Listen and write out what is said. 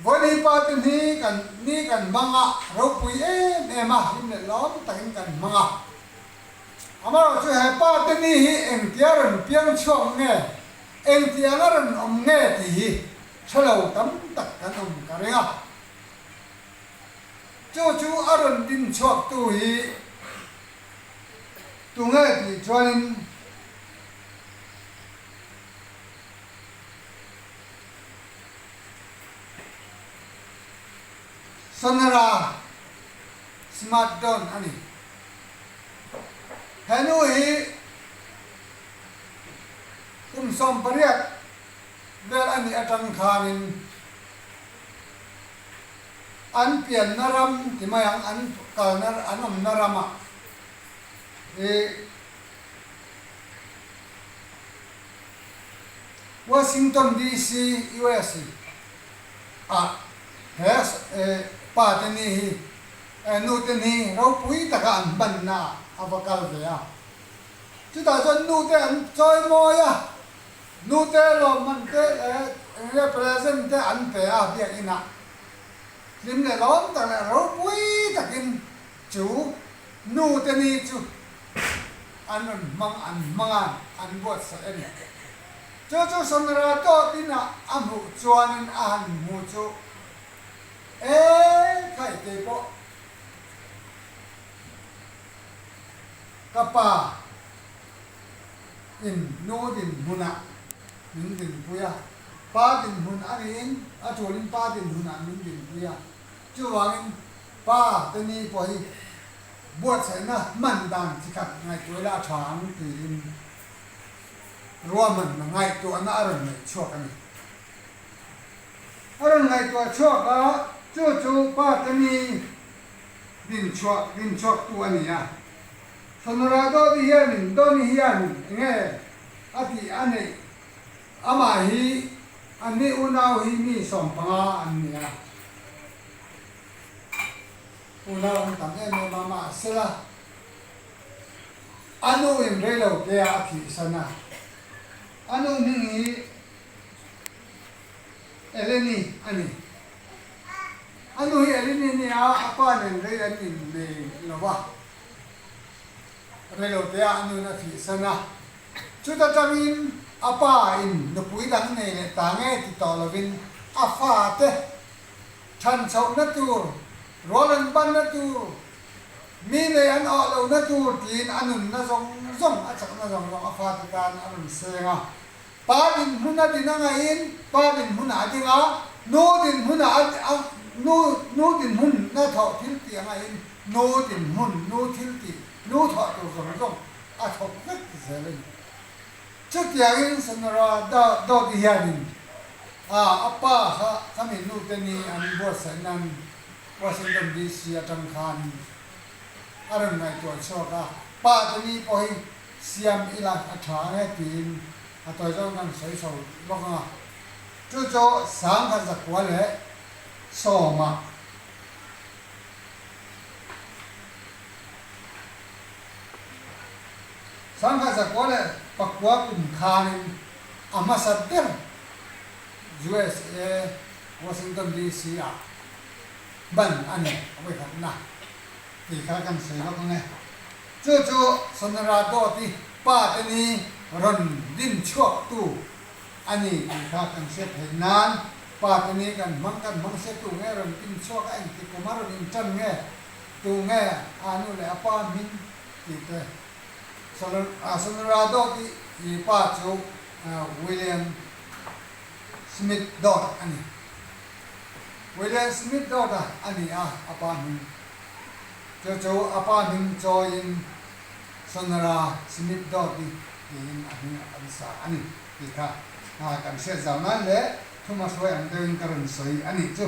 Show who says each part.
Speaker 1: Vawni pa te ni kan ni kan hmang a, ropui em em a, hlim leh lawm takin kan hmang a. Amaherawhchu he pa te ni hi engtia rawn piang chhuak nge, engtiang a rawn awm nge tih hi hre lo tam tak kan awm ka ring a. Chu chu a rawn din chhuak tu hi tunge tih chuanin Sonora Smart Don a ni. He nu hi kum 18 vel a nih atang khanin an pianna ram ti mai ang, an kalna an awmna ramah hi Washington DC, US ah he pa te ni hi nu te ni ropui taka an hmanna ah a va kal ve a. Chutah chuan nu te an chawi mawi a, nu te lawmman te leh eng nge present te an pe a biakinn ah. Hlim leh lawm tak leh ropui takin chu nu te ni chu an rawn hmang an hmang a, an buatsaih a ni. Chu chu Sonara dawt in ah a hmuh chuanin a han hmu chu e khai kei pawh ka pa in nu dinhmunah min dinpui a, pa dinhmun a niin a tulin pa dinhmunah min dinpui a, chuvangin pa te ni pawh hi Buatsaihna hman dan chi khat ngaihtuah ila a tha ang tiin ruahmanna ngaihtuahna a rawn ngaih chhuak a ni. A rawn ngaihtuah chhuak a, chu chu pa te mi dinchhuah dinchhuaktu a ni a. Sonora Dodi hianin Doni hianin enge a tih a neih amah hi anni unau hi mi 15 an ni a. Unau an tam em em a, mahsela a nu in reilo te ah a thihsan a, a nu hming hi Eleni a ni. A nu hi Eleni a ni a, a pa nen rei an innei lo va, reilo te ah a nu in a thihsan a, chuta tangin a pa in nupui dang nei leh ta nge ti tawh lovin a fate Chhan chhohna tur, rual an banna tur, mi nei an awh lohna tur tiin a nunna zawng zawng, a chakna zawng zawng a fate tan a rawn seng a. Pa dinhmun a din a ngaihin pa dinhmunah a ding a, nu dinhmunah a nu nu dinhmun na thawh thil tih a ngaihin nu dinhmun, nu thil tih, nu thawh tur zawng zawng a thawk vek zel a ni. Chutiangin Sonora Dawti hianin a a pa kha khami nute ni an buatsaih nan Washington DC atang khan a rawn ngaihtuah chhuak a, pa te ni pawh hi siam ila a tha ang e tiin a tawi zawng kan sawi chho lawk ang a. Chu chu 1910 ah. 1909 kum khanin a hmasa ber USA, Washington DC ah ban a ni a vawikhatna tih kha kan sawi lawk ang e. Chu chu Sonora Dawt-i pa te ni rawn din chhuaktu a ni tih kha kan hriat theih nan pa te ni kan hmang kan hmang se tu nge rawn din chhuak a engti kum a rawn intan nge tu nge a nu leh a pa hming tih te Sonora Dodd i pa chu William Smith Dodd a ni. William Smith Dodd a a ni a, a pa hming. Chu chu a pa hming chawiin Sonora Smith Dodd i tiin a hming an sa a ni tih kha kan hriat zau nan leh thuma hruai ang deuhin ka rawn sawi a nih chu.